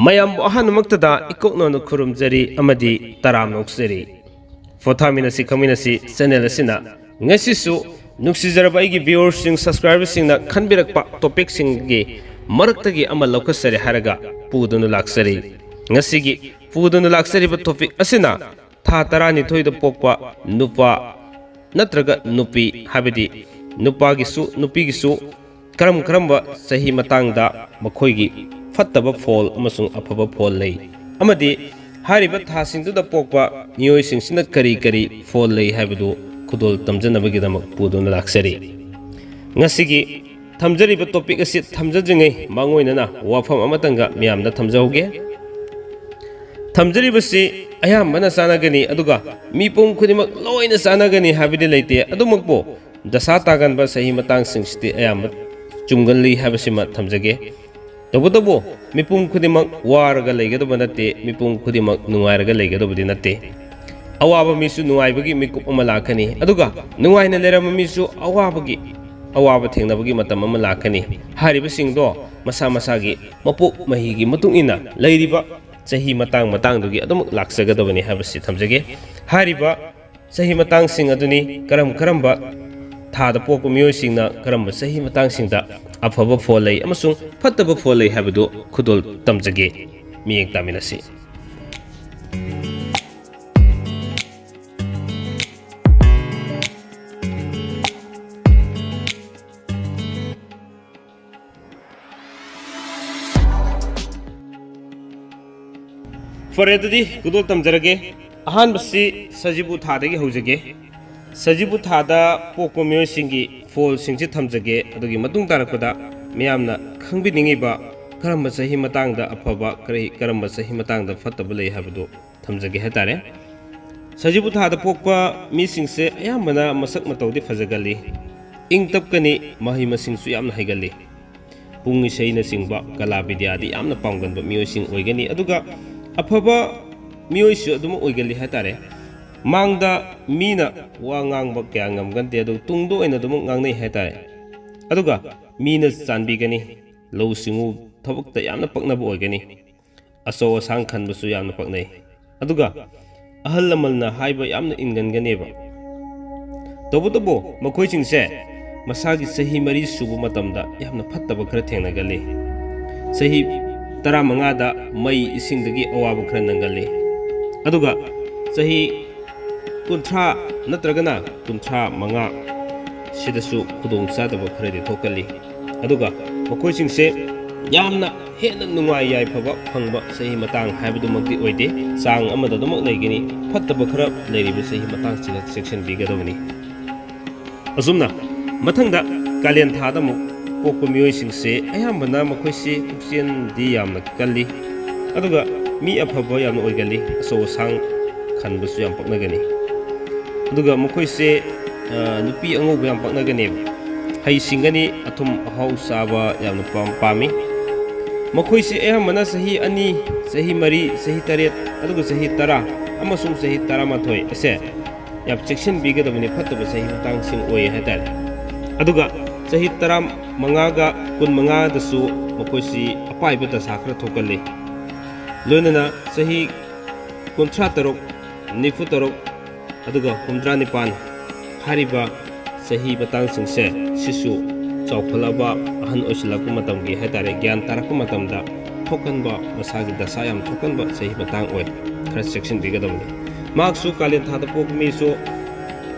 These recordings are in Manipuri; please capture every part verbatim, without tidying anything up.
ꯃꯌꯥꯝꯕꯨ ꯑꯍꯥꯟꯕꯃꯛꯇꯗ ꯏꯀꯣꯛꯅꯣꯅ ꯈꯨꯔꯨꯝꯖꯔꯤ ꯑꯃꯗꯤ ꯇꯔꯥꯝꯅ ꯑꯣꯛꯆꯔꯤ꯫ ꯄꯣꯊꯥꯃꯤꯟꯅꯁꯤ ꯈꯪꯃꯤꯟꯅꯁꯤ ꯆꯦꯅꯦꯜ ꯑꯁꯤꯅ ꯉꯁꯤꯁꯨ ꯅꯨꯡꯁꯤꯖꯔꯕ ꯑꯩꯒꯤ ꯚ꯭ꯌꯨꯋꯔꯁꯤꯡ, ꯁꯕꯁꯀ꯭ꯔꯥꯏꯕꯔꯁꯤꯡꯅ ꯈꯟꯕꯤꯔꯛꯄ ꯇꯣꯄꯤꯛꯁꯤꯡꯒꯤ ꯃꯔꯛꯇꯒꯤ ꯑꯃ ꯂꯧꯈꯠꯆꯔꯦ ꯍꯥꯏꯔꯒ ꯄꯨꯗꯨꯅ ꯂꯥꯛꯆꯔꯤ꯫ ꯉꯁꯤꯒꯤ ꯄꯨꯗꯨꯅ ꯂꯥꯛꯆꯔꯤꯕ ꯇꯣꯄꯤꯛ ꯑꯁꯤꯅ ꯊꯥ ꯇꯔꯥꯅꯤꯊꯣꯏꯗ ꯄꯣꯛꯄ ꯅꯨꯄꯥ ꯅꯠꯇ꯭ꯔꯒ ꯅꯨꯄꯤ, ꯍꯥꯏꯕꯗꯤ ꯅꯨꯄꯥꯒꯤꯁꯨ ꯅꯨꯄꯤꯒꯤꯁꯨ ꯀꯔꯝ ꯀꯔꯝꯕ ꯆꯍꯤ ꯃꯇꯥꯡꯗ ꯃꯈꯣꯏꯒꯤ ꯐꯠꯇꯕ ꯐꯣꯜ ꯑꯃꯁꯨꯡ ꯑꯐꯕ ꯐꯣꯜ ꯂꯩ, ꯑꯃꯗꯤ ꯍꯥꯏꯔꯤꯕ ꯊꯥꯁꯤꯡꯗꯨꯗ ꯄꯣꯛꯄ ꯃꯤꯑꯣꯏꯁꯤꯡꯁꯤꯅ ꯀꯔꯤ ꯀꯔꯤ ꯐꯣꯜ ꯂꯩ ꯍꯥꯏꯕꯗꯨ ꯈꯨꯗꯣꯜ ꯇꯝꯖꯅꯕꯒꯤꯗꯃꯛ ꯄꯨꯗꯨꯅ ꯂꯥꯛꯆꯔꯤ꯫ ꯉꯁꯤꯒꯤ ꯊꯝꯖꯔꯤꯕ ꯇꯣꯄꯤꯛ ꯑꯁꯤ ꯊꯝꯖꯗ꯭ꯔꯤꯉꯩ ꯃꯥꯡꯑꯣꯏꯅꯅ ꯋꯥꯐꯝ ꯑꯃꯇꯪꯒ ꯃꯤꯌꯥꯝꯗ ꯊꯝꯖꯍꯧꯒꯦ꯫ ꯊꯝꯖꯔꯤꯕꯁꯤ ꯑꯌꯥꯝꯕꯅ ꯆꯥꯟꯅꯒꯅꯤ, ꯑꯗꯨꯒ ꯃꯤꯄꯨꯝ ꯈꯨꯗꯤꯡꯃꯛ ꯂꯣꯏꯅ ꯆꯥꯟꯅꯒꯅꯤ ꯍꯥꯏꯕꯗꯤ ꯂꯩꯇꯦ꯫ ꯑꯗꯨꯃꯛꯄꯨ ꯗꯁꯥ ꯇꯥꯒꯟꯕ ꯆꯍꯤ ꯃꯇꯥꯡꯁꯤꯡꯁꯤꯗꯤ ꯑꯌꯥꯝꯕ ꯆꯨꯝꯒꯜꯂꯤ ꯍꯥꯏꯕꯁꯤꯃ ꯊꯝꯖꯒꯦ꯫ ꯇꯧꯕꯇꯕꯨ ꯃꯤꯄꯨꯝ ꯈꯨꯗꯤꯡꯃꯛ ꯋꯥꯔꯒ ꯂꯩꯒꯗꯕ ꯅꯠꯇꯦ, ꯃꯤꯄꯨꯝ ꯈꯨꯗꯤꯡꯃꯛ ꯅꯨꯡꯉꯥꯏꯔꯒ ꯂꯩꯒꯗꯕꯗꯤ ꯅꯠꯇꯦ꯫ ꯑꯋꯥꯕ ꯃꯤꯁꯨ ꯅꯨꯡꯉꯥꯏꯕꯒꯤ ꯃꯤꯀꯨꯞ ꯑꯃ ꯂꯥꯛꯀꯅꯤ, ꯑꯗꯨꯒ ꯅꯨꯡꯉꯥꯏꯅ ꯂꯩꯔꯝꯕ ꯃꯤꯁꯨ ꯑꯋꯥꯕꯒꯤ, ꯑꯋꯥꯕ ꯊꯦꯡꯅꯕꯒꯤ ꯃꯇꯝ ꯑꯃ ꯂꯥꯛꯀꯅꯤ꯫ ꯍꯥꯏꯔꯤꯕꯁꯤꯡꯗꯣ ꯃꯁꯥ ꯃꯁꯥꯒꯤ ꯃꯄꯣꯛ ꯃꯍꯩꯒꯤ ꯃꯇꯨꯡ ꯏꯟꯅ ꯂꯩꯔꯤꯕ ꯆꯍꯤ ꯃꯇꯥꯡ ꯃꯇꯥꯡꯗꯨꯒꯤ ꯑꯗꯨꯃꯛ ꯂꯥꯛꯆꯒꯗꯕꯅꯤ ꯍꯥꯏꯕꯁꯤ ꯊꯝꯖꯒꯦ꯫ ꯍꯥꯏꯔꯤꯕ ꯆꯍꯤ ꯃꯇꯥꯡꯁꯤꯡ ꯑꯗꯨꯅꯤ ꯀꯔꯝ ꯀꯔꯝꯕ ꯊꯥꯗ ꯄꯣꯛꯄ ꯃꯤꯑꯣꯏꯁꯤꯡꯅ ꯀꯔꯝꯕ ꯆꯍꯤ ꯃꯇꯥꯡꯁꯤꯡꯗ ꯑꯐꯕ ꯐꯣꯜ ꯂꯩ ꯑꯃꯁꯨꯡ ꯐꯠꯇꯕ ꯐꯣꯜ ꯂꯩ ꯍꯥꯏꯕꯗꯨ ꯈꯨꯗꯣꯜ ꯇꯝꯖꯒꯦ꯫ ꯃꯤꯠꯌꯦꯡ ꯇꯥꯃꯤꯟꯅꯁꯤ꯫ ꯐꯔꯦ, ꯑꯗꯨꯗꯤ ꯈꯨꯗꯣꯜ ꯇꯝꯖꯔꯒꯦ꯫ ꯑꯍꯥꯟꯕꯁꯤ ꯁꯖꯤꯕꯨ ꯊꯥꯗꯒꯤ ꯍꯧꯖꯒꯦ꯫ ꯁꯖꯤꯕꯨ ꯊꯥꯗ ꯄꯣꯛꯄ ꯃꯤꯑꯣꯏꯁꯤꯡꯒꯤ ꯐꯣꯜꯁꯤꯡꯁꯤ ꯊꯝꯖꯒꯦ꯫ ꯑꯗꯨꯒꯤ ꯃꯇꯨꯡ ꯇꯥꯔꯛꯄꯗ ꯃꯤꯌꯥꯝꯅ ꯈꯪꯕꯤꯅꯤꯡꯉꯤꯕ ꯀꯔꯝꯕ ꯆꯍꯤ ꯃꯇꯥꯡꯗ ꯑꯐꯕ, ꯀꯔꯤ, ꯀꯔꯝꯕ ꯆꯍꯤ ꯃꯇꯥꯡꯗ ꯐꯠꯇꯕ ꯂꯩ ꯍꯥꯏꯕꯗꯨ ꯊꯝꯖꯒꯦ ꯍꯥꯏꯇꯥꯔꯦ꯫ ꯁꯖꯤꯕꯨ ꯊꯥꯗ ꯄꯣꯛꯄ ꯃꯤꯁꯤꯡꯁꯦ ꯑꯌꯥꯝꯕꯅ ꯃꯁꯛ ꯃꯇꯧꯗꯤ ꯐꯖꯒꯜꯂꯤ, ꯏꯪ ꯇꯞꯀꯅꯤ, ꯃꯍꯩ ꯃꯁꯤꯡꯁꯨ ꯌꯥꯝꯅ ꯍꯩꯒꯜꯂꯤ꯫ ꯄꯨꯡ ꯏꯁꯩꯅꯆꯤꯡꯕ ꯀꯂꯥ ꯕꯤꯗ꯭ꯌꯥꯗꯤ ꯌꯥꯝꯅ ꯄꯥꯝꯒꯟꯕ ꯃꯤꯑꯣꯏꯁꯤꯡ ꯑꯣꯏꯒꯅꯤ, ꯑꯗꯨꯒ ꯑꯐꯕ ꯃꯤꯑꯣꯏꯁꯨ ꯑꯗꯨꯃꯛ ꯑꯣꯏꯒꯜꯂꯤ ꯍꯥꯏꯇꯥꯔꯦ꯫ ꯃꯥꯡꯗ ꯃꯤꯅ ꯋꯥ ꯉꯥꯡꯕ ꯀꯌꯥ ꯉꯝꯒꯟꯗꯦ, ꯑꯗꯨ ꯇꯨꯡꯗ ꯑꯣꯏꯅ ꯑꯗꯨꯃꯛ ꯉꯥꯡꯅꯩ ꯍꯥꯏꯇꯥꯔꯦ꯫ ꯑꯗꯨꯒ ꯃꯤꯅ ꯆꯥꯟꯕꯤꯒꯅꯤ, ꯂꯧꯎ ꯁꯤꯡꯎ ꯊꯕꯛꯇ ꯌꯥꯝꯅ ꯄꯛꯅꯕ ꯑꯣꯏꯒꯅꯤ꯫ ꯑꯆꯧ ꯑꯁꯥꯡ ꯈꯟꯕꯁꯨ ꯌꯥꯝꯅ ꯄꯛꯅꯩ꯫ ꯑꯗꯨꯒ ꯑꯍꯜ ꯂꯃꯟꯅ ꯍꯥꯏꯕ ꯌꯥꯝꯅ ꯏꯟꯒꯟꯒꯅꯦꯕ꯫ ꯇꯧꯕꯇꯕꯨ ꯃꯈꯣꯏꯁꯤꯡꯁꯦ ꯃꯁꯥꯒꯤ ꯆꯍꯤ ꯃꯔꯤ ꯁꯨꯕ ꯃꯇꯝꯗ ꯌꯥꯝꯅ ꯐꯠꯇꯕ ꯈꯔ ꯊꯦꯡꯅꯒꯜꯂꯤ꯫ ꯆꯍꯤ ꯇꯔꯥꯃꯉꯥꯗ ꯃꯩ ꯏꯁꯤꯡꯗꯒꯤ ꯑꯋꯥꯕ ꯈꯔ ꯅꯪꯒꯜꯂꯤ꯫ ꯑꯗꯨꯒ ꯆꯍꯤ ꯀꯨꯟꯊ꯭ꯔꯥ ꯅꯠꯇ꯭ꯔꯒꯅ ꯀꯨꯟꯊ꯭ꯔꯥ ꯃꯉꯥ ꯁꯤꯗꯁꯨ ꯈꯨꯗꯣꯡꯆꯥꯗꯕ ꯈꯔꯗꯤ ꯊꯣꯛꯀꯜꯂꯤ꯫ ꯑꯗꯨꯒ ꯃꯈꯣꯏꯁꯤꯡꯁꯦ ꯌꯥꯝꯅ ꯍꯦꯟꯅ ꯅꯨꯡꯉꯥꯏ ꯌꯥꯏꯐꯕ ꯐꯪꯕ ꯆꯍꯤ ꯃꯇꯥꯡ ꯍꯥꯏꯕꯗꯨꯃꯛꯇꯤ ꯑꯣꯏꯗꯦ꯫ ꯆꯥꯡ ꯑꯃꯗ ꯑꯗꯨꯃꯛ ꯂꯩꯒꯅꯤ꯫ ꯐꯠꯇꯕ ꯈꯔ ꯂꯩꯔꯤꯕ ꯆꯍꯤ ꯃꯇꯥꯡꯁꯤꯒ ꯆꯦꯛꯁꯤꯟꯕꯤꯒꯗꯕꯅꯤ꯫ ꯑꯁꯨꯝꯅ ꯃꯊꯪꯗ ꯀꯥꯂꯦꯟ ꯊꯥꯗ ꯑꯃꯨꯛ ꯄꯣꯛꯄ ꯃꯤꯑꯣꯏꯁꯤꯡꯁꯦ ꯑꯌꯥꯝꯕꯅ ꯃꯈꯣꯏꯁꯤ ꯄꯨꯛꯆꯦꯜꯗꯤ ꯌꯥꯝꯅ ꯀꯜꯂꯤ, ꯑꯗꯨꯒ ꯃꯤ ꯑꯐꯕ ꯌꯥꯝꯅ ꯑꯣꯏꯒꯜꯂꯤ, ꯑꯆꯧ ꯑꯁꯥꯡ ꯈꯟꯕꯁꯨ ꯌꯥꯝ ꯄꯛꯅꯒꯅꯤ꯫ ꯑꯗꯨꯒ ꯃꯈꯣꯏꯁꯦ, ꯑ, ꯅꯨꯄꯤ ꯑꯉꯧꯕ ꯌꯥꯝ ꯄꯛꯅꯒꯅꯦꯕ꯫ ꯍꯩ ꯁꯤꯡꯒꯅꯤ, ꯑꯊꯨꯝ ꯑꯍꯥꯎ ꯆꯥꯕ ꯌꯥꯝꯅ ꯄꯥꯝ-, ꯄꯥꯝꯃꯤ꯫ ꯃꯈꯣꯏꯁꯦ ꯑꯌꯥꯝꯕꯅ ꯆꯍꯤ ꯑꯅꯤ, ꯆꯍꯤ ꯃꯔꯤ, ꯆꯍꯤ ꯇꯔꯦꯠ, ꯑꯗꯨꯒ ꯆꯍꯤ ꯇꯔꯥ ꯑꯃꯁꯨꯡ ꯆꯍꯤ ꯇꯔꯥꯃꯥꯊꯣꯏ ꯑꯁꯦ ꯌꯥꯝ ꯆꯦꯛꯁꯤꯟꯕꯤꯒꯗꯕꯅꯤ, ꯐꯠꯇꯕ ꯆꯍꯤ ꯃꯇꯥꯡꯁꯤꯡ ꯑꯣꯏ ꯍꯥꯏꯇꯥꯔꯦ꯫ ꯑꯗꯨꯒ ꯆꯍꯤ ꯇꯔꯥꯃꯉꯥꯒ ꯀꯨꯟꯃꯉꯥꯗꯁꯨ ꯃꯈꯣꯏꯁꯤ ꯑꯄꯥꯏꯕ ꯗꯁꯥ ꯈꯔ ꯊꯣꯛꯀꯜꯂꯤ꯫ ꯂꯣꯏꯅꯅ ꯆꯍꯤ ꯀꯨꯟꯊ꯭ꯔꯥ ꯇꯔꯨꯛ, ꯅꯤꯐꯨ ꯇꯔꯨꯛ, ꯑꯗꯨꯒ ꯍꯨꯝꯗ꯭ꯔꯥ ꯅꯤꯄꯥꯟ ꯍꯥꯏꯔꯤꯕ ꯆꯍꯤ ꯃꯇꯥꯡꯁꯤꯡꯁꯦ ꯁꯤꯁꯨ ꯆꯥꯎꯈꯠꯂꯛꯑꯕ, ꯑꯍꯟ ꯑꯣꯏꯁꯤꯜꯂꯛꯄ ꯃꯇꯝꯒꯤ ꯍꯥꯏꯇꯥꯔꯦ, ꯒ꯭ꯌꯥꯟ ꯇꯥꯔꯛꯄ ꯃꯇꯝꯗ ꯊꯣꯛꯀꯟꯕ ꯃꯁꯥꯒꯤ ꯗꯁꯥ ꯌꯥꯝ ꯊꯣꯛꯀꯟꯕ ꯆꯍꯤ ꯃꯇꯥꯡ ꯑꯣꯏ꯫ ꯈꯔ ꯆꯦꯛꯁꯤꯟꯕꯤꯒꯗꯕꯅꯤ꯫ ꯃꯍꯥꯛꯁꯨ ꯀꯥꯂꯦꯟ ꯊꯥꯗ ꯄꯣꯛꯄ ꯃꯤꯁꯨ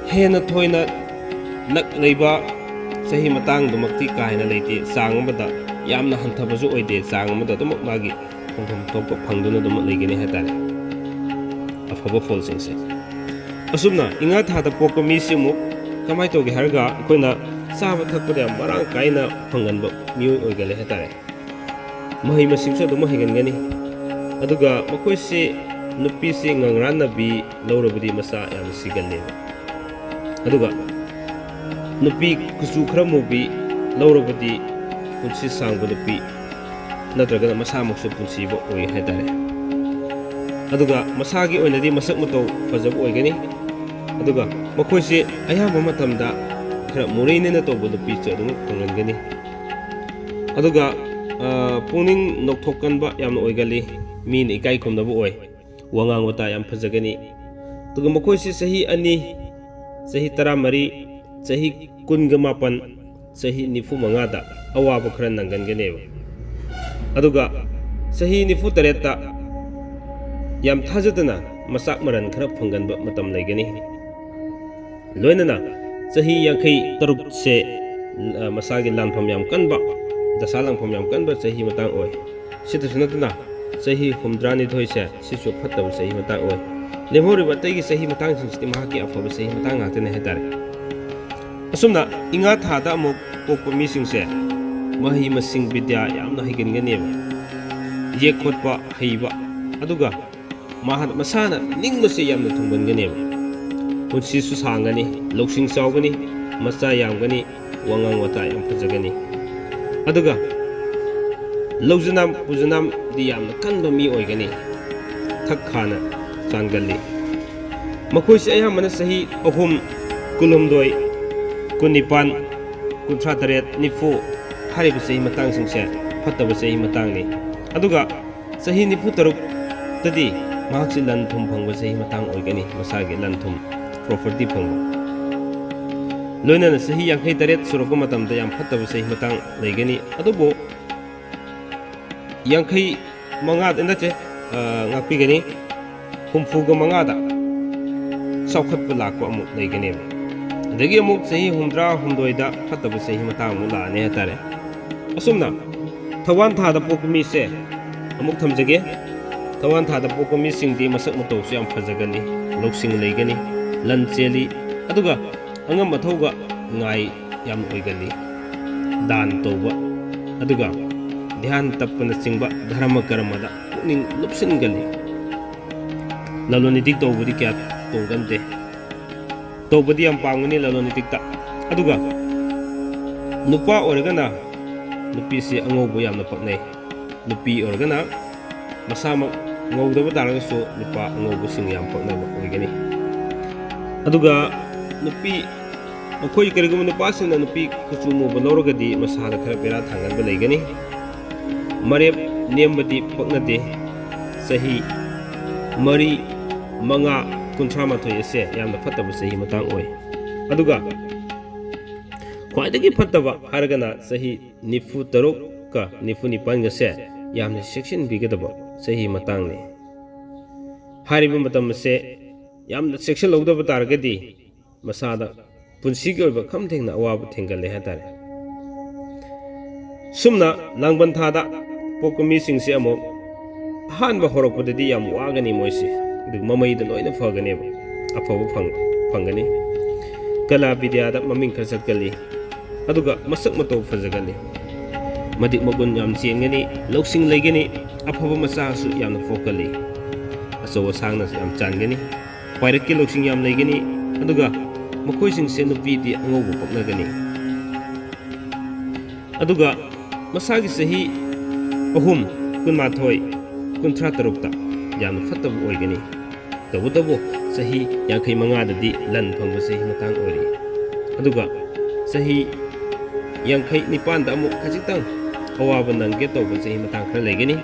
ꯍꯦꯟꯅ ꯊꯣꯏꯅ ꯂꯛ ꯂꯩꯕ ꯆꯍꯤ ꯃꯇꯥꯡꯗꯨꯃꯛꯇꯤ ꯀꯥ ꯍꯦꯟꯅ ꯂꯩꯇꯦ꯫ ꯆꯥꯡ ꯑꯃꯗ ꯌꯥꯝꯅ ꯍꯟꯊꯕꯁꯨ ꯑꯣꯏꯗꯦ, ꯆꯥꯡ ꯑꯃꯗ ꯑꯗꯨꯃꯛ ꯃꯥꯒꯤ ꯐꯪꯐꯝ ꯊꯣꯛꯄ ꯐꯪꯗꯨꯅ ꯑꯗꯨꯃꯛ ꯂꯩꯒꯅꯤ ꯍꯥꯏꯇꯥꯔꯦ, ꯑꯐꯕ ꯐꯣꯜꯁꯤꯡꯁꯦ꯫ ꯑꯁꯨꯝꯅ ꯏꯉꯥ ꯊꯥꯗ ꯄꯣꯛꯄ ꯃꯤꯁꯤ ꯑꯃꯨꯛ ꯀꯃꯥꯏꯅ ꯇꯧꯒꯦ ꯍꯥꯏꯔꯒ, ꯑꯩꯈꯣꯏꯅ ꯆꯥꯕ ꯊꯛꯄꯗ ꯌꯥꯝ ꯃꯔꯥꯡ ꯀꯥꯏꯅ ꯐꯪꯒꯟꯕ ꯃꯤꯑꯣꯏ ꯑꯣꯏꯒꯜꯂꯦ ꯍꯥꯏꯇꯥꯔꯦ꯫ ꯃꯍꯩ ꯃꯁꯤꯡꯁꯨ ꯑꯗꯨꯝ ꯍꯩꯒꯟꯒꯅꯤ꯫ ꯑꯗꯨꯒ ꯃꯈꯣꯏꯁꯤ ꯅꯨꯄꯤꯁꯤ ꯉꯪꯔꯥꯟꯅꯕꯤ ꯂꯧꯔꯕꯗꯤ ꯃꯆꯥ ꯌꯥꯝꯅ ꯁꯤꯒꯜꯂꯦꯕ꯫ ꯑꯗꯨꯒ ꯅꯨꯄꯤ ꯀꯨꯆꯨ ꯈꯔ ꯃꯨꯕꯤ ꯂꯧꯔꯕꯗꯤ ꯄꯨꯟꯁꯤ ꯁꯥꯡꯕ ꯅꯨꯄꯤ ꯅꯠꯇ꯭ꯔꯒꯅ ꯃꯁꯥꯃꯛꯁꯨ ꯄꯨꯟꯁꯤꯕ ꯑꯣꯏ ꯍꯥꯏꯇꯥꯔꯦ꯫ ꯑꯗꯨꯒ ꯃꯁꯥꯒꯤ ꯑꯣꯏꯅꯗꯤ ꯃꯁꯛ ꯃꯇꯧ ꯐꯖꯕ ꯑꯣꯏꯒꯅꯤ꯫ ꯑꯗꯨꯒ ꯃꯈꯣꯏꯁꯤ ꯑꯌꯥꯝꯕ ꯃꯇꯝꯗ ꯈꯔ ꯃꯣꯔꯦꯅꯦꯅ ꯇꯧꯕ ꯅꯨꯄꯤꯁꯨ ꯑꯗꯨꯝ ꯐꯪꯍꯟꯒꯅꯤ꯫ ꯑꯗꯨꯒ, ꯑ, ꯄꯨꯛꯅꯤꯡ ꯅꯧꯊꯣꯛꯀꯟꯕ ꯌꯥꯝꯅ ꯑꯣꯏꯒꯜꯂꯤ꯫ ꯃꯤꯅ ꯏꯀꯥꯏ ꯈꯨꯝꯅꯕ ꯑꯣꯏ꯫ ꯋꯥꯉꯥꯡ ꯋꯥꯇꯥ ꯌꯥꯝ ꯐꯖꯒꯅꯤ꯫ ꯑꯗꯨꯒ ꯃꯈꯣꯏꯁꯤ ꯆꯍꯤ ꯑꯅꯤ, ꯆꯍꯤ ꯇꯔꯥꯃꯔꯤ, ꯆꯍꯤ ꯀꯨꯟꯒ ꯃꯥꯄꯟ, ꯆꯍꯤ ꯅꯤꯐꯨ ꯃꯉꯥꯗ ꯑꯋꯥꯕ ꯈꯔ ꯅꯪꯒꯟꯒꯅꯦꯕ꯫ ꯑꯗꯨꯒ ꯆꯍꯤ ꯅꯤꯐꯨ ꯇꯔꯦꯠꯇ ꯌꯥꯝ ꯊꯥꯖꯗꯅ ꯃꯆꯥꯛ ꯃꯔꯟ ꯈꯔ ꯐꯪꯒꯟꯕ ꯃꯇꯝ ꯂꯩꯒꯅꯤ꯫ ꯂꯣꯏꯅꯅ ꯆꯍꯤ ꯌꯥꯡꯈꯩ ꯇꯔꯨꯛꯁꯦ, ꯑ, ꯃꯁꯥꯒꯤ ꯂꯥꯟꯐꯝ ꯌꯥꯝ ꯀꯟꯕ, ꯗꯁꯥ ꯂꯥꯡꯐꯝ ꯌꯥꯝ ꯀꯟꯕ ꯆꯍꯤ ꯃꯇꯥꯡ ꯑꯣꯏ꯫ ꯁꯤꯇꯁꯨ ꯅꯠꯇꯅ ꯆꯍꯤ ꯍꯨꯝꯗ꯭ꯔꯥꯅꯤꯊꯣꯏꯁꯦ, ꯁꯤꯁꯨ ꯐꯠꯇꯕ ꯆꯍꯤ ꯃꯇꯥꯡ ꯑꯣꯏ꯫ ꯂꯦꯝꯍꯧꯔꯤꯕ ꯑꯇꯩꯒꯤ ꯆꯍꯤ ꯃꯇꯥꯡꯁꯤꯡꯁꯤꯗꯤ ꯃꯍꯥꯛꯀꯤ ꯑꯐꯕ ꯆꯍꯤ ꯃꯇꯥꯡ ꯉꯥꯛꯇꯅꯤ ꯍꯥꯏꯇꯥꯔꯦ꯫ ꯑꯁꯨꯝꯅ ꯏꯉꯥ ꯊꯥꯗ ꯑꯃꯨꯛ ꯄꯣꯛꯄ ꯃꯤꯁꯤꯡꯁꯦ ꯃꯍꯩ ꯃꯁꯤꯡ ꯕꯤꯗ꯭ꯌꯥ ꯌꯥꯝꯅ ꯍꯩꯒꯟꯒꯅꯦꯕ꯫ ꯌꯦꯛ ꯈꯣꯠꯄ ꯍꯩꯕ, ꯑꯗꯨꯒ ꯃꯍꯥꯛ ꯃꯁꯥꯅ ꯅꯤꯡꯕꯁꯦ ꯌꯥꯝꯅ ꯊꯨꯡꯒꯟꯒꯅꯦꯕ꯫ ꯄꯨꯟꯁꯤꯁꯨ ꯁꯥꯡꯒꯅꯤ, ꯂꯧꯁꯤꯡ ꯆꯥꯎꯒꯅꯤ, ꯃꯆꯥ ꯌꯥꯝꯒꯅꯤ, ꯋꯥꯉꯥꯡ ꯋꯥꯇꯥ ꯌꯥꯝ ꯐꯖꯒꯅꯤ꯫ ꯑꯗꯨꯒ ꯂꯧꯖꯅꯥꯝ ꯄꯨꯖꯅꯥꯝꯗꯤ ꯌꯥꯝꯅ ꯀꯟꯕ ꯃꯤ ꯑꯣꯏꯒꯅꯤ꯫ ꯊꯛ ꯈꯥꯅ ꯆꯥꯟꯒꯜꯂꯤ꯫ ꯃꯈꯣꯏꯁꯤ ꯑꯌꯥꯝꯕꯅ ꯆꯍꯤ ꯑꯍꯨꯝ, ꯀꯨꯟꯍꯨꯝꯗꯣꯏ, ꯀꯨꯟꯅꯤꯄꯥꯟ, ꯀꯨꯟꯊ꯭ꯔꯥ ꯇꯔꯦꯠ, ꯅꯤꯐꯨ ꯍꯥꯏꯔꯤꯕ ꯆꯍꯤ ꯃꯇꯥꯡꯁꯤꯡꯁꯦ ꯐꯠꯇꯕ ꯆꯍꯤ ꯃꯇꯥꯡꯅꯤ꯫ ꯑꯗꯨꯒ ꯆꯍꯤ ꯅꯤꯐꯨ ꯇꯔꯨꯛꯇꯗꯤ ꯃꯍꯥꯛꯁꯤ ꯂꯟ ꯊꯨꯝ ꯐꯪꯕ ꯆꯍꯤ ꯃꯇꯥꯡ ꯑꯣꯏꯒꯅꯤ, ꯃꯁꯥꯒꯤ ꯂꯟ ꯊꯨꯝ, property ꯐꯪꯕ꯫ ꯂꯣꯏꯅꯅ ꯆꯍꯤ ꯌꯥꯡꯈꯩ ꯇꯔꯦꯠ ꯁꯨꯔꯛꯄ ꯃꯇꯝꯗ ꯌꯥꯝ ꯐꯠꯇꯕ ꯆꯍꯤ ꯃꯇꯥꯡ ꯂꯩꯒꯅꯤ꯫ ꯑꯗꯨꯕꯨ ꯌꯥꯡꯈꯩ ꯃꯉꯥꯗ ꯅꯠꯇꯦ, ꯑ, ꯉꯥꯛꯄꯤꯒꯅꯤ, ꯍꯨꯝꯐꯨꯒ ꯃꯉꯥꯗ ꯆꯥꯎꯈꯠꯄ ꯂꯥꯛꯄ ꯑꯃꯨꯛ ꯂꯩꯒꯅꯦꯕ꯫ ꯑꯗꯒꯤ ꯑꯃꯨꯛ ꯆꯍꯤ ꯍꯨꯝꯗ꯭ꯔꯥ ꯍꯨꯝꯗꯣꯏꯗ ꯐꯠꯇꯕ ꯆꯍꯤ ꯃꯇꯥꯡ ꯑꯃꯨꯛ ꯂꯥꯛꯑꯅꯤ ꯍꯥꯏꯇꯥꯔꯦ꯫ ꯑꯁꯨꯝꯅ ꯊꯧꯋꯥꯟ ꯊꯥꯗ ꯄꯣꯛꯄ ꯃꯤꯁꯦ ꯑꯃꯨꯛ ꯊꯝꯖꯒꯦ꯫ ꯊꯧꯋꯥꯟ ꯊꯥꯗ ꯄꯣꯛꯄ ꯃꯤꯁꯤꯡꯗꯤ ꯃꯁꯛ ꯃꯇꯧꯁꯨ ꯌꯥꯝ ꯐꯖꯒꯅꯤ, ꯂꯧꯁꯤꯡ ꯂꯩꯒꯅꯤ, ꯂꯟ ꯆꯦꯜꯂꯤ, ꯑꯗꯨꯒ ꯑꯉꯝ ꯑꯊꯧꯒ ꯉꯥꯏ ꯌꯥꯝ ꯑꯣꯏꯒꯜꯂꯤ꯫ ꯗꯥꯟ ꯇꯧꯕ, ꯑꯗꯨꯒ ꯙ꯭ꯌꯥꯟ ꯇꯞꯄꯅꯆꯤꯡꯕ ꯙꯔꯃ ꯀꯔꯃꯗ ꯄꯨꯛꯅꯤꯡ ꯂꯨꯞꯁꯤꯟꯒꯜꯂꯤ꯫ ꯂꯂꯣꯟ ꯏꯇꯤꯛ ꯇꯧꯕꯗꯤ ꯀꯌꯥ ꯇꯣꯡꯒꯟꯗꯦ꯫ ꯇꯧꯕꯗꯤ ꯌꯥꯝ ꯄꯥꯝꯒꯅꯤ ꯂꯂꯣꯟ ꯏꯇꯤꯛꯇ꯫ ꯑꯗꯨꯒ ꯅꯨꯄꯥ ꯑꯣꯏꯔꯒꯅ ꯅꯨꯄꯤꯁꯤ ꯑꯉꯧꯕ ꯌꯥꯝꯅ ꯄꯛꯅꯩ꯫ ꯅꯨꯄꯤ ꯑꯣꯏꯔꯒꯅ ꯃꯁꯥꯃꯛ ꯉꯧꯗꯕ ꯇꯥꯔꯒꯁꯨ ꯅꯨꯄꯥ ꯑꯉꯧꯕꯁꯤꯡ ꯌꯥꯝ ꯄꯛꯅꯕ ꯑꯣꯏꯒꯅꯤ꯫ ꯑꯗꯨꯒ ꯅꯨꯄꯤ, ꯃꯈꯣꯏ ꯀꯔꯤꯒꯨꯝꯕ ꯅꯨꯄꯥꯁꯤꯡꯅ ꯅꯨꯄꯤ ꯀꯨꯆꯨ ꯃꯨꯕ ꯂꯧꯔꯒꯗꯤ ꯃꯁꯥꯗ ꯈꯔ ꯕꯦꯔꯥ ꯊꯥꯡꯒꯟꯕ ꯂꯩꯒꯅꯤ꯫ ꯃꯔꯦꯞ ꯅꯦꯝꯕꯗꯤ ꯄꯛꯅꯗꯦ꯫ ꯆꯍꯤ ꯃꯔꯤ, ꯃꯉꯥ, ꯀꯨꯟꯊ꯭ꯔꯥ ꯃꯥꯊꯣꯏ ꯑꯁꯦ ꯌꯥꯝꯅ ꯐꯠꯇꯕ ꯆꯍꯤ ꯃꯇꯥꯡ ꯑꯣꯏ꯫ ꯑꯗꯨꯒ ꯈ꯭ꯋꯥꯏꯗꯒꯤ ꯐꯠꯇꯕ ꯍꯥꯏꯔꯒꯅ ꯆꯍꯤ ꯅꯤꯐꯨ ꯇꯔꯨꯛꯀ ꯅꯤꯐꯨ ꯅꯤꯄꯥꯟꯒꯁꯦ ꯌꯥꯝꯅ ꯆꯦꯛꯁꯤꯟꯕꯤꯒꯗꯕ ꯆꯍꯤ ꯃꯇꯥꯡꯅꯤ꯫ ꯍꯥꯏꯔꯤꯕ ꯃꯇꯝ ꯑꯁꯦ ꯌꯥꯝꯅ ꯆꯦꯛꯁꯤꯜꯍꯧꯗꯕ ꯇꯥꯔꯒꯗꯤ ꯃꯁꯥꯗ ꯄꯨꯟꯁꯤꯒꯤ ꯑꯣꯏꯕ ꯈꯝ ꯊꯦꯡꯅ ꯑꯋꯥꯕ ꯊꯦꯡꯒꯜꯂꯦ ꯍꯥꯏꯇꯥꯔꯦ꯫ ꯁꯨꯝꯅ ꯂꯥꯡꯕꯟ ꯊꯥꯗ ꯄꯣꯛꯄ ꯃꯤꯁꯤꯡꯁꯦ ꯑꯃꯨꯛ ꯑꯍꯥꯟꯕ ꯍꯧꯔꯛꯄꯗꯗꯤ ꯌꯥꯝ ꯋꯥꯒꯅꯤ ꯃꯣꯏꯁꯦ, ꯑꯗꯨꯒ ꯃꯃꯩꯗ ꯂꯣꯏꯅ ꯐꯒꯅꯦꯕ, ꯑꯐꯕ ꯐꯪ-, ꯐꯪꯒꯅꯤ꯫ ꯀꯂꯥ ꯕꯤꯗ꯭ꯌꯥꯗ ꯃꯃꯤꯡ ꯈꯔ ꯆꯠꯀꯜꯂꯤ, ꯑꯗꯨꯒ ꯃꯁꯛ ꯃꯇꯧ ꯐꯖꯒꯜꯂꯤ, ꯃꯇꯤꯛ ꯃꯒꯨꯟ ꯌꯥꯝ ꯆꯦꯟꯒꯅꯤ, ꯂꯧꯁꯤꯡ ꯂꯩꯒꯅꯤ, ꯑꯐꯕ ꯃꯆꯥꯁꯨ ꯌꯥꯝꯅ ꯄꯣꯛꯀꯜꯂꯤ, ꯑꯆꯧ ꯑꯁꯥꯡꯅꯁꯨ ꯌꯥꯝ ꯆꯥꯟꯒꯅꯤ, ꯄꯥꯏꯔꯛꯀꯤ ꯂꯧꯁꯤꯡ ꯌꯥꯝ ꯂꯩꯒꯅꯤ, ꯑꯗꯨꯒ ꯃꯈꯣꯏꯁꯤꯡꯁꯦ ꯅꯨꯄꯤꯗꯤ ꯑꯉꯧꯕ ꯄꯛꯅꯒꯅꯤ꯫ ꯑꯗꯨꯒ ꯃꯁꯥꯒꯤ ꯆꯍꯤ ꯑꯍꯨꯝ, ꯀꯨꯟꯃꯥꯊꯣꯏ, ꯀꯨꯟꯊ꯭ꯔꯥ ꯇꯔꯨꯛꯇ ꯌꯥꯝꯅ ꯐꯠꯇꯕ ꯑꯣꯏꯒꯅꯤ꯫ ꯇꯧꯕꯇꯕꯨ ꯆꯍꯤ ꯌꯥꯡꯈꯩ ꯃꯉꯥꯗꯗꯤ ꯂꯟ ꯐꯪꯕ ꯆꯍꯤ ꯃꯇꯥꯡ ꯑꯣꯏꯔꯤ꯫ ꯑꯗꯨꯒ ꯆꯍꯤ ꯌꯥꯡꯈꯩ ꯅꯤꯄꯥꯟꯗ ꯑꯃꯨꯛ ꯈꯖꯤꯛꯇꯪ ꯑꯋꯥꯕ ꯅꯪꯒꯦ ꯇꯧꯕ ꯆꯍꯤ ꯃꯇꯥꯡ ꯈꯔ ꯂꯩꯒꯅꯤ꯫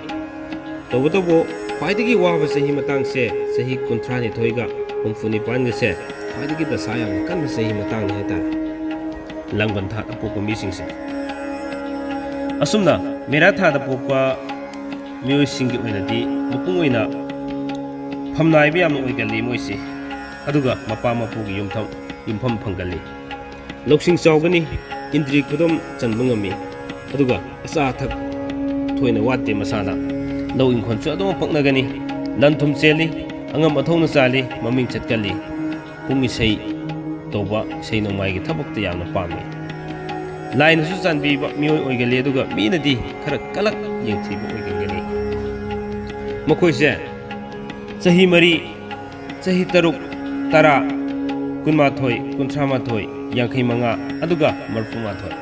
ꯇꯧꯕꯇꯕꯨ ꯈ꯭ꯋꯥꯏꯗꯒꯤ ꯋꯥꯕ ꯆꯍꯤ ꯃꯇꯥꯡꯁꯦ ꯆꯍꯤ ꯀꯨꯟꯊ꯭ꯔꯥ ꯅꯤꯊꯣꯏꯒ ꯍꯨꯝꯐꯨ ꯅꯤꯄꯥꯟꯒꯁꯦ ꯈ꯭ꯋꯥꯏꯗꯒꯤ ꯗꯁꯥ ꯌꯥꯝꯅ ꯀꯟꯕ ꯆꯍꯤ ꯃꯇꯥꯡꯅꯤ ꯍꯥꯏꯇꯥꯔꯦ, ꯂꯥꯡꯕꯟ ꯊꯥꯗ ꯄꯣꯛꯄ ꯃꯤꯁꯤꯡꯁꯦ꯫ ꯑꯁꯨꯝꯅ ꯃꯦꯔꯥ ꯊꯥꯗ ꯄꯣꯛꯄ ꯃꯤꯑꯣꯏꯁꯤꯡꯒꯤ ꯑꯣꯏꯅꯗꯤ ꯃꯄꯨꯡ ꯑꯣꯏꯅ ꯐꯝꯅꯥꯏꯕ ꯌꯥꯝꯅ ꯑꯣꯏꯒꯜꯂꯤ ꯃꯣꯏꯁꯤ, ꯑꯗꯨꯒ ꯃꯄꯥ ꯃꯄꯨꯒꯤ ꯌꯨꯝꯊꯝ-, ꯌꯨꯝꯐꯝ ꯐꯪꯒꯜꯂꯤ꯫ ꯂꯧꯁꯤꯡ ꯆꯥꯎꯒꯅꯤ, ꯏꯟꯗ꯭ꯔꯤ ꯈꯨꯗꯝ ꯆꯟꯕ ꯉꯝꯃꯤ, ꯑꯗꯨꯒ ꯑꯆꯥ ꯑꯊꯛ ꯊꯣꯏꯅ ꯋꯥꯠꯇꯦ ꯃꯁꯥꯗ꯫ ꯂꯧ ꯏꯪꯈꯣꯜꯁꯨ ꯑꯗꯨꯃꯛ ꯄꯛꯅꯒꯅꯤ, ꯂꯟ ꯊꯨꯝ ꯆꯦꯜꯂꯤ, ꯑꯉꯝ ꯑꯊꯧꯅ ꯆꯥꯜꯂꯤ, ꯃꯃꯤꯡ ꯆꯠꯀꯜꯂꯤ꯫ ꯄꯨꯡ ꯏꯁꯩ ꯇꯧꯕ, ꯏꯁꯩ ꯅꯣꯡꯃꯥꯏꯒꯤ ꯊꯕꯛꯇ ꯌꯥꯝꯅ ꯄꯥꯝꯃꯤ꯫ ꯂꯥꯏꯅꯁꯨ ꯆꯥꯟꯕꯤꯕ ꯃꯤꯑꯣꯏ ꯑꯣꯏꯒꯜꯂꯤ, ꯑꯗꯨꯒ ꯃꯤꯅꯗꯤ ꯈꯔ ꯀꯂꯛ ꯌꯦꯡꯊꯤꯕ ꯑꯣꯏꯒꯟꯒꯅꯤ꯫ ꯃꯈꯣꯏꯁꯦ ꯆꯍꯤ ꯃꯔꯤ, ꯆꯍꯤ ꯇꯔꯨꯛ, ꯇꯔꯥ, ꯀꯨꯟꯃꯥꯊꯣꯏ, ꯀꯨꯟꯊ꯭ꯔꯥ ꯃꯥꯊꯣꯏ, ꯌꯥꯡꯈꯩ ꯃꯉꯥ, ꯑꯗꯨꯒ ꯃꯔꯤꯐꯨ ꯃꯥꯊꯣꯏ꯫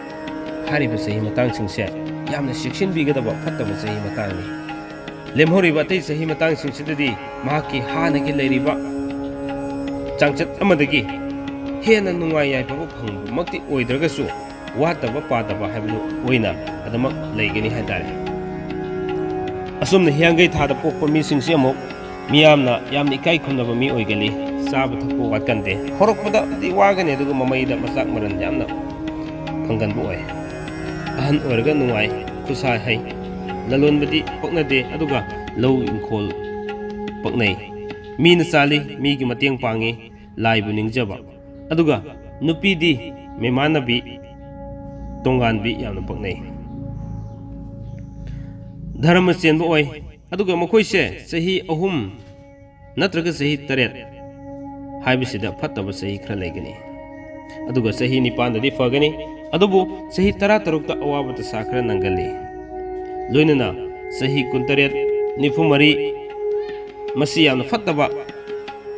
ꯍꯥꯏꯔꯤꯕ ꯆꯍꯤ ꯃꯇꯥꯡꯁꯤꯡꯁꯦ ꯌꯥꯝꯅ ꯆꯦꯛꯁꯤꯟꯕꯤꯒꯗꯕ ꯐꯠꯇꯕ ꯆꯍꯤ ꯃꯇꯥꯡꯅꯤ꯫ ꯂꯦꯝꯍꯧꯔꯤꯕ ꯑꯇꯩ ꯆꯍꯤ ꯃꯇꯥꯡꯁꯤꯡꯁꯤꯗꯗꯤ ꯃꯍꯥꯛꯀꯤ ꯍꯥꯟꯅꯒꯤ ꯂꯩꯔꯤꯕ ꯆꯥꯡꯆꯠ ꯑꯃꯗꯒꯤ ꯍꯦꯟꯅ ꯅꯨꯡꯉꯥꯏ ꯌꯥꯏꯐꯕ ꯐꯪꯕꯃꯛꯇꯤ ꯑꯣꯏꯗ꯭ꯔꯒꯁꯨ, ꯋꯥꯠꯇꯕ ꯄꯥꯗꯕ ꯍꯥꯏꯕꯗꯨ ꯑꯣꯏꯅ ꯑꯗꯨꯃꯛ ꯂꯩꯒꯅꯤ ꯍꯥꯏꯇꯥꯔꯦ꯫ ꯑꯁꯨꯝꯅ ꯍꯤꯌꯥꯡꯒꯩ ꯊꯥꯗ ꯄꯣꯛꯄ ꯃꯤꯁꯤꯡꯁꯤ ꯑꯃꯨꯛ ꯃꯤꯌꯥꯝꯅ ꯌꯥꯝꯅ ꯏꯀꯥꯏ ꯈꯨꯝꯅꯕ ꯃꯤ ꯑꯣꯏꯒꯜꯂꯤ꯫ ꯆꯥꯕ ꯊꯛꯄ ꯋꯥꯠꯀꯟꯗꯦ꯫ ꯍꯧꯔꯛꯄꯗꯗꯤ ꯋꯥꯒꯅꯤ, ꯑꯗꯨꯒ ꯃꯃꯩꯗ ꯃꯆꯥꯛ ꯃꯔꯟ ꯌꯥꯝꯅ ꯐꯪꯒꯟꯕ ꯑꯣꯏ꯫ ꯑꯍꯟ ꯑꯣꯏꯔꯒ ꯅꯨꯡꯉꯥꯏ, ꯈꯨꯠꯁꯥ ꯍꯩ, ꯂꯂꯣꯟꯕꯗꯤ ꯄꯛꯅꯗꯦ, ꯑꯗꯨꯒ ꯂꯧ ꯏꯪꯈꯣꯜ ꯄꯛꯅꯩ꯫ ꯃꯤꯅ ꯆꯥꯜꯂꯤ, ꯃꯤꯒꯤ ꯃꯇꯦꯡ ꯄꯥꯡꯉꯤ, ꯂꯥꯏꯕꯨ ꯅꯤꯡꯖꯕ꯫ ꯑꯗꯨꯒ ꯅꯨꯄꯤꯗꯤ ꯃꯤꯃꯥꯟꯅꯕꯤ, ꯇꯣꯉꯥꯟꯕꯤ ꯌꯥꯝꯅ ꯄꯛꯅꯩ꯫ ꯙꯔꯃ ꯆꯦꯟꯕ ꯑꯣꯏ꯫ ꯑꯗꯨꯒ ꯃꯈꯣꯏꯁꯦ ꯆꯍꯤ ꯑꯍꯨꯝ ꯅꯠꯇ꯭ꯔꯒ ꯆꯍꯤ ꯇꯔꯦꯠ ꯍꯥꯏꯕꯁꯤꯗ ꯐꯠꯇꯕ ꯆꯍꯤ ꯈꯔ ꯂꯩꯒꯅꯤ꯫ ꯑꯗꯨꯒ ꯆꯍꯤ ꯅꯤꯄꯥꯟꯗꯗꯤ ꯐꯒꯅꯤ꯫ ꯑꯗꯨꯕꯨ ꯆꯍꯤ ꯇꯔꯥ ꯇꯔꯨꯛꯇ ꯑꯋꯥꯕ ꯗꯁꯥ ꯈꯔ ꯅꯪꯒꯜꯂꯤ꯫ ꯂꯣꯏꯅꯅ ꯆꯍꯤ ꯀꯨꯟꯇꯔꯦꯠ, ꯅꯤꯐꯨ ꯃꯔꯤ, ꯃꯁꯤ ꯌꯥꯝꯅ ꯐꯠꯇꯕ꯫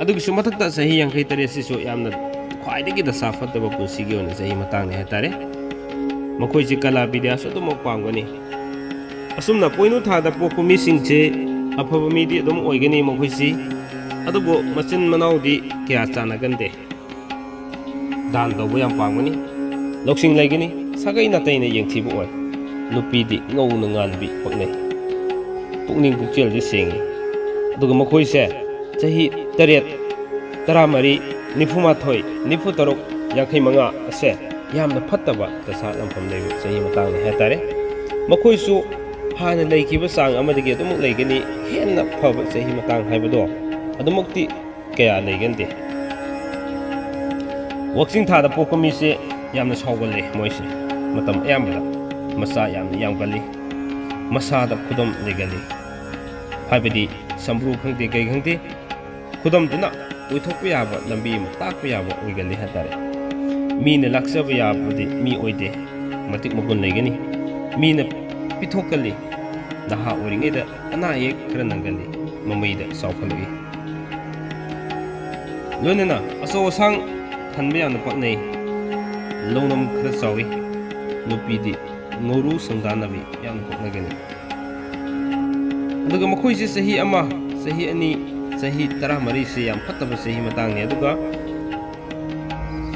ꯑꯗꯨꯒꯤꯁꯨ ꯃꯊꯛꯇ ꯆꯍꯤ ꯌꯥꯡꯈꯩ ꯇꯔꯦꯠꯁꯤꯁꯨ ꯌꯥꯝꯅ ꯈ꯭ꯋꯥꯏꯗꯒꯤ ꯗꯁꯥ ꯐꯠꯇꯕ ꯄꯨꯟꯁꯤꯒꯤ ꯑꯣꯏꯅ ꯆꯍꯤ ꯃꯇꯥꯡꯅꯤ ꯍꯥꯏꯇꯥꯔꯦ꯫ ꯃꯈꯣꯏꯁꯤ ꯀꯂꯥ ꯕꯤꯗ꯭ꯌꯥꯁꯨ ꯑꯗꯨꯃꯛ ꯄꯥꯝꯒꯅꯤ꯫ ꯑꯁꯨꯝꯅ ꯄꯣꯏꯅꯨ ꯊꯥꯗ ꯄꯣꯛꯄ ꯃꯤꯁꯤꯡꯁꯦ ꯑꯐꯕ ꯃꯤꯗꯤ ꯑꯗꯨꯝ ꯑꯣꯏꯒꯅꯤ ꯃꯈꯣꯏꯁꯤ, ꯑꯗꯨꯕꯨ ꯃꯆꯤꯟ ꯃꯅꯥꯎꯗꯤ ꯀꯌꯥ ꯆꯥꯟꯅꯒꯟꯗꯦ꯫ ꯗꯥꯟ ꯇꯧꯕ ꯌꯥꯝ ꯄꯥꯝꯒꯅꯤ, ꯂꯧꯁꯤꯡ ꯂꯩꯒꯅꯤ, ꯁꯥꯒꯩ ꯅꯥꯇꯩꯅ ꯌꯦꯡꯊꯤꯕ ꯑꯣꯏ꯫ ꯅꯨꯄꯤꯗꯤ ꯉꯧꯅ ꯉꯥꯟꯕꯤ ꯄꯛꯅꯩ꯫ ꯄꯨꯛꯅꯤꯡ ꯄꯨꯛꯆꯦꯜꯗꯤ ꯁꯦꯡꯉꯤ꯫ ꯑꯗꯨꯒ ꯃꯈꯣꯏꯁꯦ ꯆꯍꯤ ꯇꯔꯦꯠ, ꯇꯔꯥꯃꯔꯤ, ꯅꯤꯐꯨꯃꯥꯊꯣꯏ, ꯅꯤꯐꯨꯇꯔꯨꯛ, ꯌꯥꯡꯈꯩ ꯃꯉꯥ ꯑꯁꯦ ꯌꯥꯝꯅ ꯐꯠꯇꯕ ꯗꯁꯥ ꯅꯝꯐꯝ ꯂꯩꯕ ꯆꯍꯤ ꯃꯇꯥꯡꯅꯤ ꯍꯥꯏꯇꯥꯔꯦ꯫ ꯃꯈꯣꯏꯁꯨ ꯍꯥꯟꯅ ꯂꯩꯈꯤꯕ ꯆꯥꯡ ꯑꯃꯗꯒꯤ ꯑꯗꯨꯃꯛ ꯂꯩꯒꯅꯤ꯫ ꯍꯦꯟꯅ ꯐꯕ ꯆꯍꯤ ꯃꯇꯥꯡ ꯍꯥꯏꯕꯗꯣ ꯑꯗꯨꯃꯛꯇꯤ ꯀꯌꯥ ꯂꯩꯒꯟꯗꯦ꯫ ꯋꯥꯛꯆꯤꯡ ꯊꯥꯗ ꯄꯣꯛꯄ ꯃꯤꯁꯦ ꯌꯥꯝꯅ ꯁꯥꯎꯒꯜꯂꯦ ꯃꯣꯏꯁꯦ꯫ ꯃꯇꯝ ꯑꯌꯥꯝꯕꯗ ꯃꯆꯥ ꯌꯥꯝꯅ ꯌꯥꯝꯒꯜꯂꯤ꯫ ꯃꯁꯥꯗ ꯈꯨꯗꯝ ꯂꯩꯒꯜꯂꯤ꯫ ꯍꯥꯏꯕꯗꯤ ꯁꯝꯕ꯭ꯔꯨ ꯈꯪꯗꯦ, ꯀꯩ ꯈꯪꯗꯦ, ꯈꯨꯗꯝꯗꯨꯅ ꯑꯣꯏꯊꯣꯛꯄ ꯌꯥꯕ ꯂꯝꯕꯤ ꯑꯃ ꯇꯥꯛꯄ ꯌꯥꯕ ꯑꯣꯏꯒꯜꯂꯤ ꯍꯥꯏꯇꯥꯔꯦ꯫ ꯃꯤꯅ ꯂꯥꯛꯆꯕ ꯌꯥꯕꯗꯤ ꯃꯤ ꯑꯣꯏꯗꯦ꯫ ꯃꯇꯤꯛ ꯃꯒꯨꯟ ꯂꯩꯒꯅꯤ꯫ ꯃꯤꯅ ꯄꯤꯊꯣꯛꯀꯜꯂꯤ꯫ ꯅꯍꯥ ꯑꯣꯏꯔꯤꯉꯩꯗ ꯑꯅꯥ ꯑꯌꯦꯛ ꯈꯔ ꯅꯪꯒꯜꯂꯤ꯫ ꯃꯃꯩꯗ ꯆꯥꯎꯈꯠꯂꯛꯏ꯫ ꯂꯣꯏꯅꯅ ꯑꯆꯧ ꯑꯁꯥꯡ ꯈꯟꯕ ꯌꯥꯝꯅ ꯄꯛꯅꯩ꯫ ꯂꯧꯅꯝ ꯈꯔ ꯆꯥꯎꯏ꯫ ꯅꯨꯄꯤꯗꯤ ꯉꯧꯔꯨ ꯁꯪꯗꯥꯟꯅꯕꯤ ꯌꯥꯝꯅ ꯄꯛꯅꯒꯅꯤ꯫ ꯑꯗꯨꯒ ꯃꯈꯣꯏꯁꯦ ꯆꯍꯤ ꯑꯃ, ꯆꯍꯤ ꯑꯅꯤ, ꯆꯍꯤ ꯇꯔꯥꯃꯔꯤꯁꯦ ꯌꯥꯝ ꯐꯠꯇꯕ ꯆꯍꯤ ꯃꯇꯥꯡꯅꯤ꯫ ꯑꯗꯨꯒ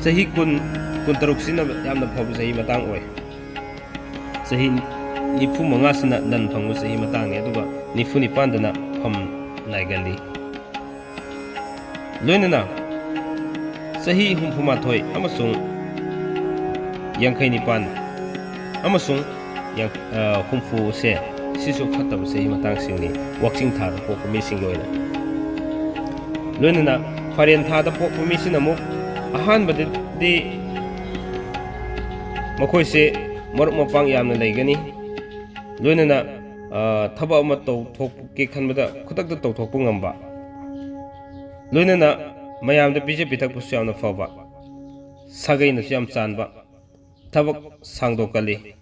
ꯆꯍꯤ ꯀꯨꯟ, ꯀꯨꯟꯇꯔꯨꯛꯁꯤꯅ ꯌꯥꯝꯅ ꯐꯕ ꯆꯍꯤ ꯃꯇꯥꯡ ꯑꯣꯏ꯫ ꯆꯍꯤ ꯅꯤꯐꯨ ꯃꯉꯥꯁꯤꯅ ꯂꯟ ꯐꯪꯕ ꯆꯍꯤ ꯃꯇꯥꯡꯅꯤ꯫ ꯑꯗꯨꯒ ꯅꯤꯐꯨ ꯅꯤꯄꯥꯟꯗꯅ ꯐꯝ ꯅꯥꯏꯒꯜꯂꯤ꯫ ꯂꯣꯏꯅꯅ ꯆꯍꯤ ꯍꯨꯝꯐꯨ ꯃꯥꯊꯣꯏ ꯑꯃꯁꯨꯡ ꯌꯥꯡꯈꯩ ꯅꯤꯄꯥꯟ ꯑꯃꯁꯨꯡ ꯌꯥꯡ-, ꯑ, ꯍꯨꯝꯐꯨꯁꯦ, ꯁꯤꯁꯨ ꯐꯠꯇꯕ ꯆꯍꯤ ꯃꯇꯥꯡꯁꯤꯡꯅꯤ, ꯋꯥꯛꯆꯤꯡ ꯊꯥꯗ ꯄꯣꯛꯄ ꯃꯤꯁꯤꯡꯒꯤ ꯑꯣꯏꯅ꯫ ꯂꯣꯏꯅꯅ ꯐꯥꯔꯦꯟ ꯊꯥꯗ ꯄꯣꯛꯄ ꯃꯤꯁꯤꯅ ꯑꯃꯨꯛ ꯑꯍꯥꯟꯕꯗꯗꯤ ꯃꯈꯣꯏꯁꯦ ꯃꯔꯨꯞ ꯃꯄꯥꯡ ꯌꯥꯝꯅ ꯂꯩꯒꯅꯤ꯫ ꯂꯣꯏꯅꯅ, ꯑ, ꯊꯕꯛ ꯑꯃ ꯇꯧꯊꯣꯛꯀꯦ ꯈꯟꯕꯗ ꯈꯨꯗꯛꯇ ꯇꯧꯊꯣꯛꯄ ꯉꯝꯕ, ꯂꯣꯏꯅꯅ ꯃꯌꯥꯝꯗ ꯄꯤꯖ ꯄꯤꯊꯛꯄꯁꯨ ꯌꯥꯝꯅ ꯐꯕ, ꯁꯥꯒꯩꯅꯁꯨ ꯌꯥꯝ ꯆꯥꯟꯕ, ꯊꯕꯛ ꯁꯥꯡꯗꯣꯛꯀꯜꯂꯤ,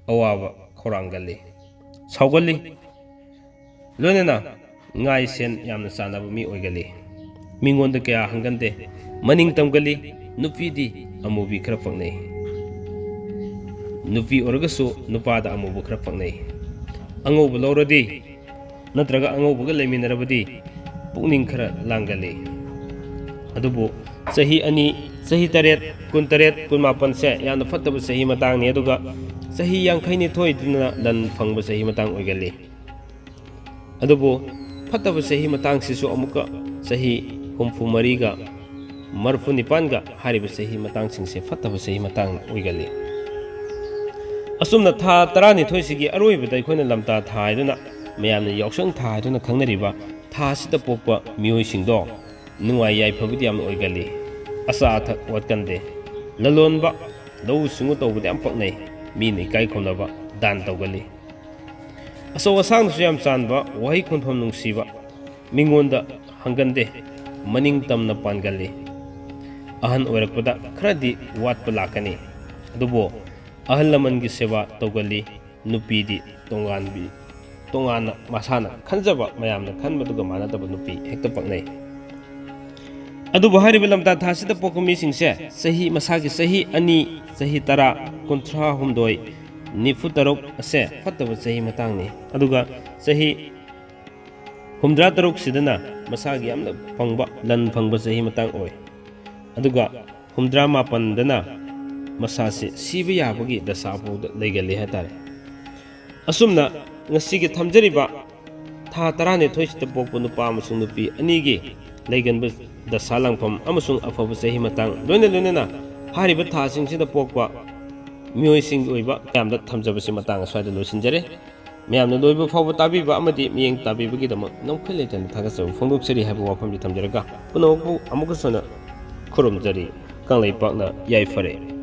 ꯑꯋꯥꯕ ꯈꯧꯔꯥꯡꯒꯜꯂꯤ, ꯁꯥꯎꯒꯜꯂꯤ, ꯂꯣꯏꯅꯅ ꯉꯥꯏ ꯁꯦꯟ ꯌꯥꯝꯅ ꯆꯥꯟꯅꯕ ꯃꯤ ꯑꯣꯏꯒꯜꯂꯤ꯫ ꯃꯤꯉꯣꯟꯗ ꯀꯌꯥ ꯍꯪꯒꯟꯗꯦ, ꯃꯅꯤꯡ ꯇꯝꯒꯜꯂꯤ꯫ ꯅꯨꯄꯤꯗꯤ ꯑꯃꯨꯕꯤ ꯈꯔ ꯄꯛꯅꯩ꯫ ꯅꯨꯄꯤ ꯑꯣꯏꯔꯒꯁꯨ ꯅꯨꯄꯥꯗ ꯑꯃꯨꯕ ꯈꯔ ꯄꯛꯅꯩ꯫ ꯑꯉꯧꯕ ꯂꯧꯔꯗꯤ ꯅꯠꯇ꯭ꯔꯒ ꯑꯉꯧꯕꯒ ꯂꯩꯃꯤꯟꯅꯔꯕꯗꯤ ꯄꯨꯛꯅꯤꯡ ꯈꯔ ꯂꯥꯡꯒꯜꯂꯤ꯫ ꯑꯗꯨꯕꯨ ꯆꯍꯤ ꯑꯅꯤ, ꯆꯍꯤ ꯇꯔꯦꯠ, ꯀꯨꯟꯇꯔꯦꯠ, ꯀꯨꯟꯃꯥꯄꯟꯁꯦ ꯌꯥꯝꯅ ꯐꯠꯇꯕ ꯆꯍꯤ ꯃꯇꯥꯡꯅꯤ, ꯑꯗꯨꯒ ꯆꯍꯤ ꯌꯥꯡꯈꯩ ꯅꯤꯊꯣꯏꯗꯨꯅ ꯂꯟ ꯐꯪꯕ ꯆꯍꯤ ꯃꯇꯥꯡ ꯑꯣꯏꯒꯜꯂꯤ꯫ ꯑꯗꯨꯕꯨ ꯐꯠꯇꯕ ꯆꯍꯤ ꯃꯇꯥꯡꯁꯤꯁꯨ ꯑꯃꯨꯛꯀ ꯆꯍꯤ ꯍꯨꯝꯐꯨ ꯃꯔꯤꯒ ꯃꯔꯤꯐꯨ ꯅꯤꯄꯥꯟꯒ ꯍꯥꯏꯔꯤꯕ ꯆꯍꯤ ꯃꯇꯥꯡꯁꯤꯡꯁꯦ ꯐꯠꯇꯕ ꯆꯍꯤ ꯃꯇꯥꯡ ꯑꯣꯏꯒꯜꯂꯤ꯫ ꯑꯁꯨꯝꯅ ꯊꯥ ꯇꯔꯥꯅꯤꯊꯣꯏꯁꯤꯒꯤ ꯑꯔꯣꯏꯕꯗ ꯑꯩꯈꯣꯏꯅ ꯂꯝꯇꯥ ꯊꯥ ꯍꯥꯏꯗꯨꯅ ꯃꯌꯥꯝꯅ ꯌꯥꯎꯁꯪ ꯊꯥ ꯍꯥꯏꯗꯨꯅ ꯈꯪꯅꯔꯤꯕ ꯊꯥ ꯑꯁꯤꯗ ꯄꯣꯛꯄ ꯃꯤꯑꯣꯏꯁꯤꯡꯗꯣ ꯅꯨꯡꯉꯥꯏ ꯌꯥꯏꯐꯕꯗꯤ ꯌꯥꯝꯅ ꯑꯣꯏꯒꯜꯂꯤ꯫ ꯑꯆꯥ ꯑꯊꯛ ꯋꯥꯠꯀꯟꯗꯦ꯫ ꯂꯂꯣꯟꯕ, ꯂꯧꯎ ꯁꯤꯡꯎ ꯇꯧꯕꯗ ꯌꯥꯝ ꯄꯛꯅꯩ꯫ ꯃꯤꯅ ꯏꯀꯥꯏ ꯈꯨꯝꯅꯕ, ꯗꯥꯟ ꯇꯧꯒꯜꯂꯤ꯫ ꯑꯆꯧ ꯑꯁꯥꯡꯅꯁꯨ ꯌꯥꯝ ꯆꯥꯟꯕ, ꯋꯥꯍꯩ ꯈꯨꯝꯐꯝ ꯅꯨꯡꯁꯤꯕ, ꯃꯤꯉꯣꯟꯗ ꯍꯪꯒꯟꯗꯦ, ꯃꯅꯤꯡ ꯇꯝꯅ ꯄꯥꯟꯒꯜꯂꯤ꯫ ꯑꯍꯟ ꯑꯣꯏꯔꯛꯄꯗ ꯈꯔꯗꯤ ꯋꯥꯠꯄ ꯂꯥꯛꯀꯅꯤ, ꯑꯗꯨꯕꯨ ꯑꯍꯜ ꯂꯃꯟꯒꯤ ꯁꯦꯕꯥ ꯇꯧꯒꯜꯂꯤ꯫ ꯅꯨꯄꯤꯗꯤ ꯇꯣꯉꯥꯟꯕꯤ, ꯇꯣꯉꯥꯟꯅ ꯃꯁꯥꯅ ꯈꯟꯖꯕ, ꯃꯌꯥꯝꯅ ꯈꯟꯕꯗꯨꯒ ꯃꯥꯟꯅꯗꯕ ꯅꯨꯄꯤ ꯍꯦꯛꯇ ꯄꯛꯅꯩ꯫ ꯑꯗꯨꯕꯨ ꯍꯥꯏꯔꯤꯕ ꯂꯝꯇꯥ ꯊꯥꯁꯤꯗ ꯄꯣꯛꯄ ꯃꯤꯁꯤꯡꯁꯦ ꯆꯍꯤ, ꯃꯁꯥꯒꯤ ꯆꯍꯤ ꯑꯅꯤ, ꯆꯍꯤ ꯇꯔꯥ, ꯀꯨꯟꯊ꯭ꯔꯥ ꯍꯨꯝꯗꯣꯏ, ꯅꯤꯐꯨ ꯇꯔꯨꯛ ꯑꯁꯦ ꯐꯠꯇꯕ ꯆꯍꯤ ꯃꯇꯥꯡꯅꯤ꯫ ꯑꯗꯨꯒ ꯆꯍꯤ ꯍꯨꯝꯗ꯭ꯔꯥ ꯇꯔꯨꯛꯁꯤꯗꯅ ꯃꯁꯥꯒꯤ ꯌꯥꯝꯅ ꯐꯪꯕ, ꯂꯟ ꯐꯪꯕ ꯆꯍꯤ ꯃꯇꯥꯡ ꯑꯣꯏ꯫ ꯑꯗꯨꯒ ꯍꯨꯝꯗ꯭ꯔꯥ ꯃꯥꯄꯟꯗꯅ ꯃꯁꯥꯁꯦ ꯁꯤꯕ ꯌꯥꯕꯒꯤ ꯗꯁꯥ ꯐꯥꯎꯗ ꯂꯩꯒꯜꯂꯤ ꯍꯥꯏꯇꯥꯔꯦ꯫ ꯑꯁꯨꯝꯅ ꯉꯁꯤꯒꯤ ꯊꯝꯖꯔꯤꯕ ꯊꯥ ꯇꯔꯥꯅꯤꯊꯣꯏꯁꯤꯗ ꯄꯣꯛꯄ ꯅꯨꯄꯥ ꯑꯃꯁꯨꯡ ꯅꯨꯄꯤ ꯑꯅꯤꯒꯤ ꯂꯩꯒꯟꯕ ꯗꯁꯥ ꯂꯥꯡꯐꯝ ꯑꯃꯁꯨꯡ ꯑꯐꯕ ꯆꯍꯤ ꯃꯇꯥꯡ, ꯂꯣꯏꯅ ꯂꯣꯏꯅꯅ ꯍꯥꯏꯔꯤꯕ ꯊꯥꯁꯤꯡꯁꯤꯗ ꯄꯣꯛꯄ ꯃꯤꯑꯣꯏꯁꯤꯡꯒꯤ ꯑꯣꯏꯕ ꯃꯌꯥꯝꯗ ꯊꯝꯖꯕꯁꯤ ꯃꯇꯥꯡ ꯑꯁ꯭ꯋꯥꯏꯗ ꯂꯣꯏꯁꯤꯟꯖꯔꯦ꯫ ꯃꯌꯥꯝꯅ ꯂꯣꯏꯕ ꯐꯥꯎꯕ ꯇꯥꯕꯤꯕ ꯑꯃꯗꯤ ꯃꯤꯠꯌꯦꯡ ꯇꯥꯕꯤꯕꯒꯤꯗꯃꯛ ꯅꯝꯈꯩ ꯂꯩꯇꯅ ꯊꯥꯒꯠꯆꯕ ꯐꯣꯡꯗꯣꯛꯆꯔꯤ ꯍꯥꯏꯕ ꯋꯥꯐꯝꯁꯤ ꯊꯝꯖꯔꯒ, ꯄꯨꯝꯅꯃꯛꯄꯨ ꯑꯃꯨꯛꯀꯁꯨ ꯍꯟꯅ ꯈꯨꯔꯨꯝꯖꯔꯤ꯫ ꯀꯪꯂꯩꯄꯥꯛꯅ ꯌꯥꯏꯐꯔꯦ꯫